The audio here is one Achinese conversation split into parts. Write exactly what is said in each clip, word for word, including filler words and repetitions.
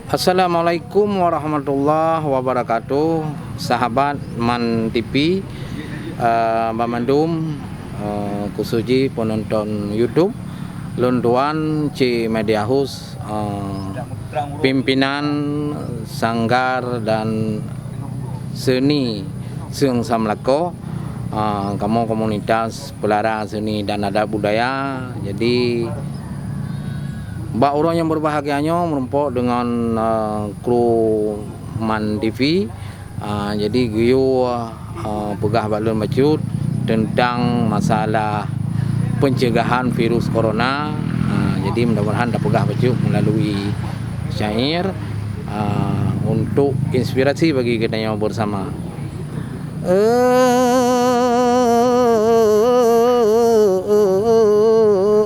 Assalamualaikum warahmatullahi wabarakatuh. Sahabat Man T V, eh, banmandum, eh, khusus jih penonton YouTube, lôn tuan Cik Media House, eh, pimpinan Sanggar dan Seni Seung Samlakoh, ah, kamoe komunitas pelara seni dan adat budaya. Jadi, bak uroe nyang berbahagia nyoe meurumpok deungon, ah, kru Man T V. Ah, jadi, geuyue, ah, peugah bak lôn bacut teuntang masalah pencegahan virus corona. Ah, jadi, mudah-mudahan tapeugah bacut melalui syair, ah, untuk inspirasi bagi geutanyoe bersama. Eh,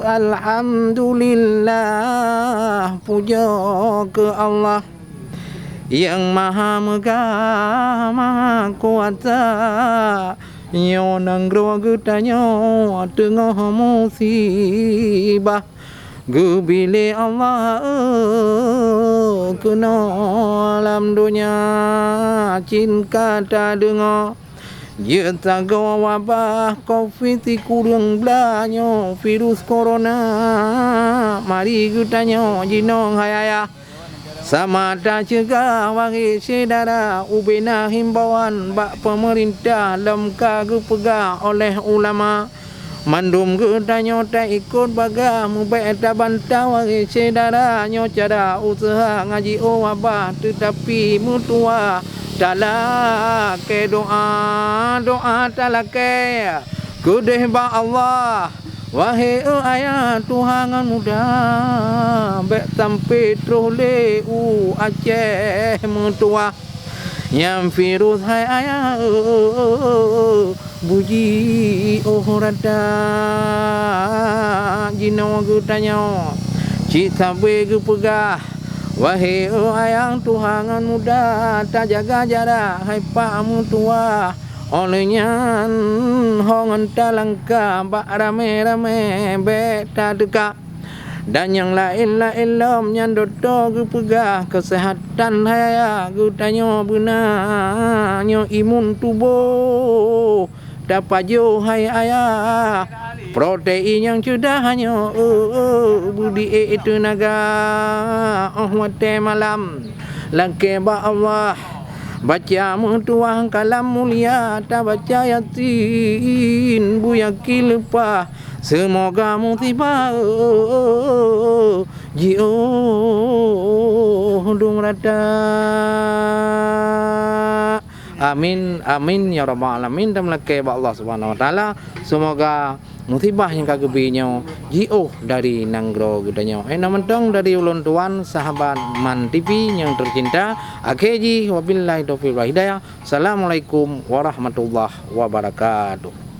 alhamdulillah, puja keu Allah nyang Maha Meugah, Maha Kuasa. Nyoe nanggroe geutanyoe teungoh musibah. Geubri lé Allah, eh, keunoe lam donya cit ka tadeungoe. Jeuet sagoe wabah covid sikureueng blah nyoe virus corona. Mari geutanyoe jinoe hai ayah, sama taceugah wahé syedara, ubena himbauan bak peumeurintah lom ka geupeugah oleh ulama. Mandum geutanyoe taikot bagah, mubèk tabantah wahé syedara. Nyoe cara useuha ngaji oh abah, teutapi meutuwah talakèe doa, doa talakèe keudeh bak Allah. Wahé eu ayah tuha ngon muda, bèk sampoe troh lé u Aceh meutuwah. Nyang virus hai ayah, eh, bujiôh rata. Jinoe geutanyoe cit sabe geupeugah, wahé, eh, ayah tuha ngon muda, tajaga jarak hai pak meutuwah. Óh lheueh nyan ho ngon talangkah bak ramé-ramé bèk tateuka. Dan nyang laén-laén lom nyan doto geupeugah, keuseuhatan hai ayah geutanyoe beuna nyoe imun tuboh tapajoh hai ayah. Protein nyang ceudah nyoe, eh, eh, beudiek teunaga óh watèe malam lakèe bak Allah. Baca meutuwah kalam mulia, tabaca Yasin, beuyakin leupah. Seumoga musibah jiôh dum rata. Amin, amin, ya rabbal alamin. Dan meulakèe bak Allah Subhanahu wa Taala, seumoga musibah nyang ka geubri nyoe jiôh dari nanggroe geutanyoe. Éh, na mantong dari ulôn tuan, sahabat Man T V nyang teucinta. Akhé jih, wabillahi taufiq wal hidayah. Assalamualaikum warahmatullahi wabarakatuh.